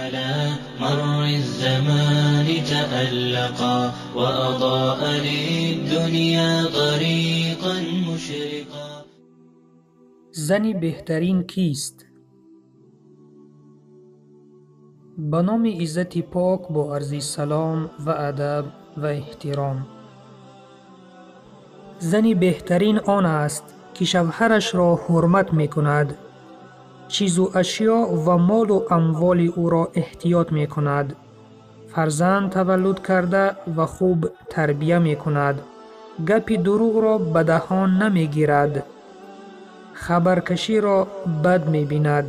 على مر الزمان تألقا وأضاء للدنيا طريقا مشرقا. Зани беҳтарин кист? Ба номи Иззати Пок бо арзи салом ва адаб ва эҳтиром. Зани беҳтарин он аст, ки шавҳарашро ҳурмат мекунад, чизу ашё ва молу амволи ӯро эҳтиёт мекунад, фарзанд таваллуд карда ва хуб тарбия мекунад, гапи дурӯғро ба даҳон намегирад, хабаркаширо бад мебинад,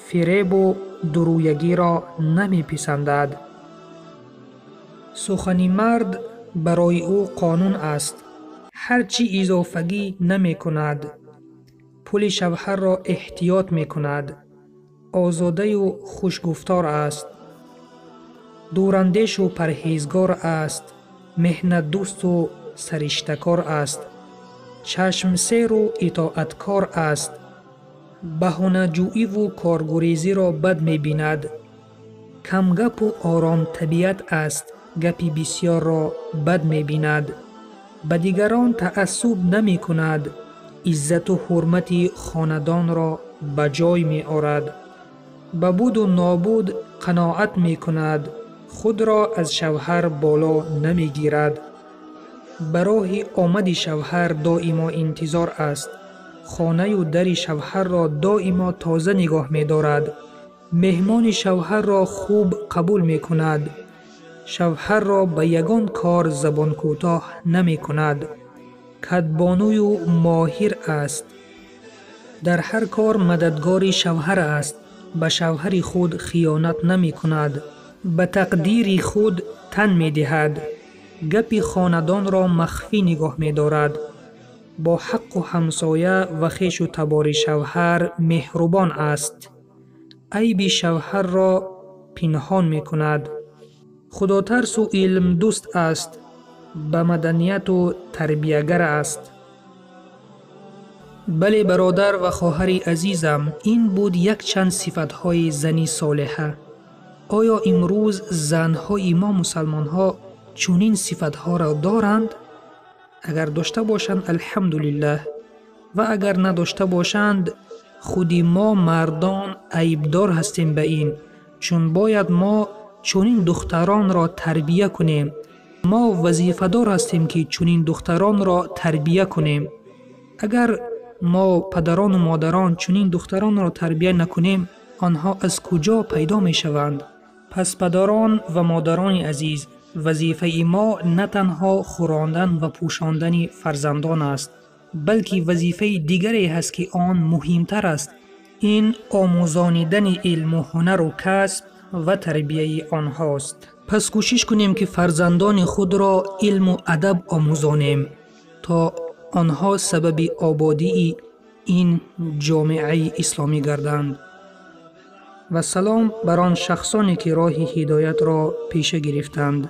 фиребу дурӯягиро намеписандад. Сухани мард барои ӯ қонун аст, ҳар чӣ изофагӣ намекунад, пули шавҳарро эҳтиёт мекунад, озодаю хушгуфтор аст, дурандешу парҳезгор аст, меҳнатдӯсту сариштакор аст, чашмсеру итоаткор аст, баҳонаҷӯиву коргурезиро бад мебинад, камгапу оромтабиат аст, гапи бисёрро бад мебинад, ба дигарон таассуб намекунад, иззату ҳурмати хонадонро ба ҷой меорад, ба буду нобуд қаноат мекунад, худро аз шавҳар боло намегирад, ба роҳи омади шавҳар доимо интизор аст, хонаю дари шавҳарро доимо тоза нигоҳ медорад, меҳмони шавҳарро хуб қабул мекунад, шавҳарро ба ягон кор забонкӯтоҳ намекунад, кадбоную моҳир аст, дар ҳар кор мададгори шавҳар аст, ба шавҳари худ хиёнат намекунад, ба тақдири худ тан медиҳад, гапи хонадонро махфӣ нигоҳ медорад, бо ҳаққу ҳамсоя ва хешу табори шавҳар меҳрубон аст, айби шавҳарро пинҳон мекунад, худотарсу илмдӯст аст, ба маданияту тарбиягар аст. Бале, бародар ва хоҳари азизам, ин буд якчанд сифатҳои зани солиҳа. Оё имрӯз занҳои мо мусалмонҳо чунин сифатҳоро доранд? Агар дошта бошанд, алҳамдулиллаҳ, ва агар надошта бошанд, худи мо мардон айбдор ҳастем ба ин, чун бояд мо чунин духтаронро тарбия кунем. Мо вазифадор ҳастем, ки чунин духтаронро тарбия кунем. Агар мо падарону модарон чунин духтаронро тарбия накунем, онҳо аз куҷо пайдо мешаванд? Пас падарон ва модарони азиз, вазифаи мо на танҳо хӯрондан ва пӯшондани фарзандон аст, балки вазифаи дигаре ҳаст, ки он муҳимтар аст. Ин омӯзонидани илму ҳунару касб ва тарбияи онҳост. Пас кӯшиш кунем, ки фарзандони худро илму адаб омӯзонем, то онҳо сабаби ободии ин ҷомеаи исломӣ гарданд. Ва салом бар он шахсоне, ки роҳи ҳидоятро пеша гирифтанд.